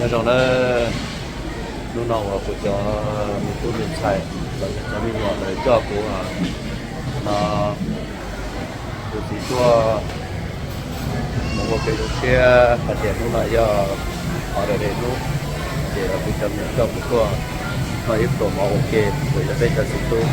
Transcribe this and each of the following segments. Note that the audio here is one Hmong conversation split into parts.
Nyob zoo na, hnub no uas kuv cov me tub me ntxhais los yog cov me nyuam lawv coj kuv no, kuv txiv tuaj mus ua ke zoo siab hais tias hnub no yog qhov dag dig hnub, ces kuv cov me nyuam coj kuv tuaj noj ib pluas mov ua ke, kuv yog peb cov txiv tub.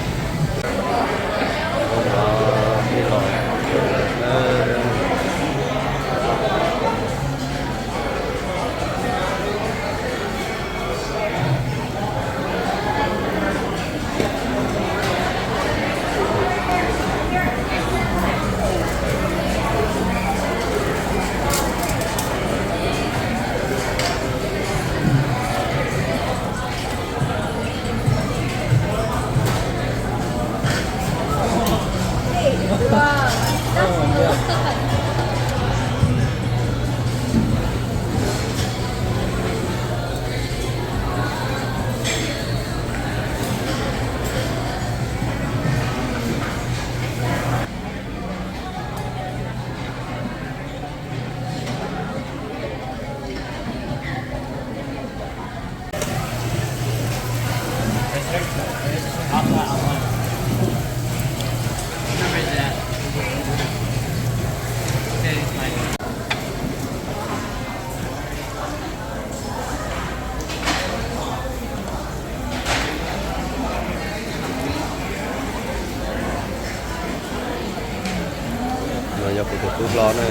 No yog kuv tus tub hlob na,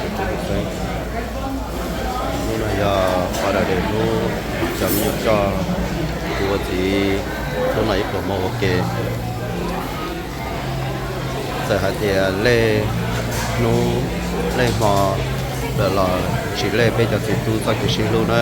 tus tub xeeb. Hnub no yog qhov dag dig hnub, cov me nyuam coj kuv ua txiv tuaj noj ib pluas mov ua ke. Txawm hais tias lej hnub lej hmo lawm los tsis lej peb cov txiv tub txoj kev sib hlub na.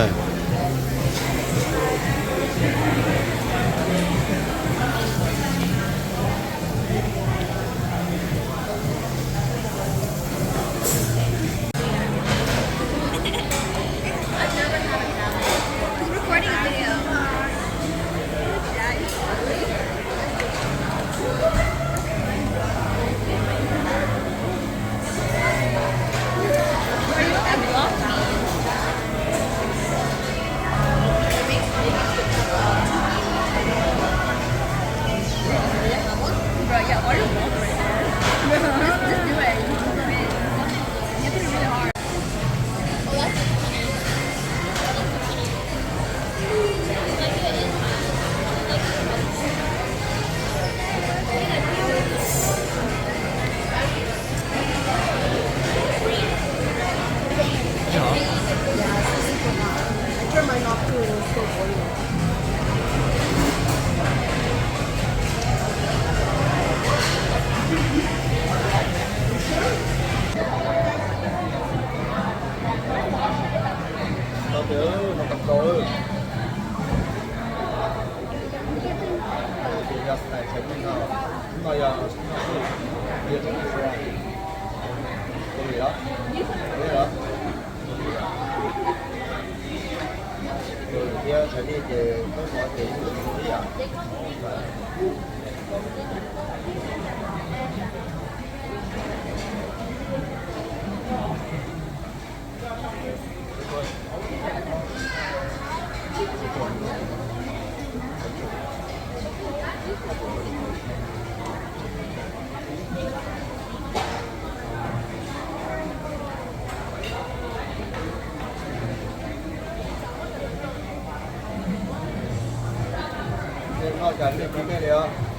Noj cas nej pib nej li os.